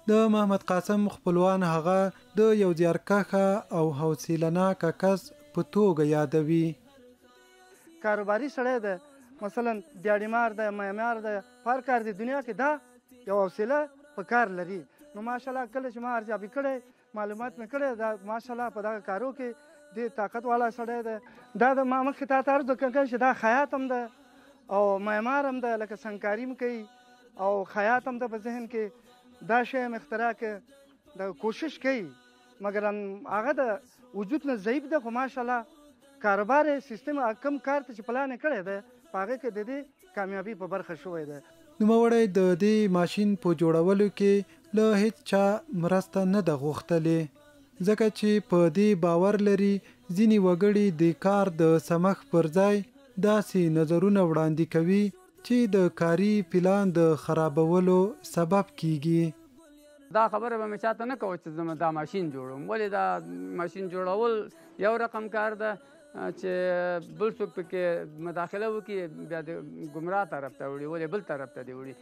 د محمد قاسم خپلوان هغه د یو زیارکښه او حوصله ناکه کس په توګه یادوي. کاروباري سړی دی، مثلا دیاړیمار دی، معمار دی، په هر کار دی دنیا کې دا یو حوصله په کار لري. نو ماشاءالله کله چې ما ارزیابي کړی، معلومات مې کړی، دا ماشاءالله په دغه کارو کې دې طاقت والا سړی دی. دا د ما مخکې تا ته عرض وکړ چې دا خیاط هم ده او معمار هم ده، لکه سنګکاري هم کوي او خیاط هم ده، په ذهن کې دا شی هم اختراع کړ، دا کوشش کوي، مګر هغه د وجود نه ضعیف ده، خو ماشاءالله کاروبار یې سیستم کوم کار ته چې پلان یې کړی دی په هغه کې د دې کامیابي په برخه شوی دی. نوموړی د دې ماشین په جوړولو کې له هېڅ چا مرسته نه ده غوښتلې، ځکه چې په دې باور لري ځینې وګړي د کار د سمښت پر ځای داسې نظرونه وړاندې کوي چې د کاري پلان د خرابولو سبب کېږي. دا خبره به مې چاته نه کوه چې زه دا ماشین جوړوم، ولې دا ماشین جوړول یو رقم کار ده چې بل څوک پکې مداخله وکړي بیا د ګمراه طرف ته وړي، ولې بل طرف ته دی وړي.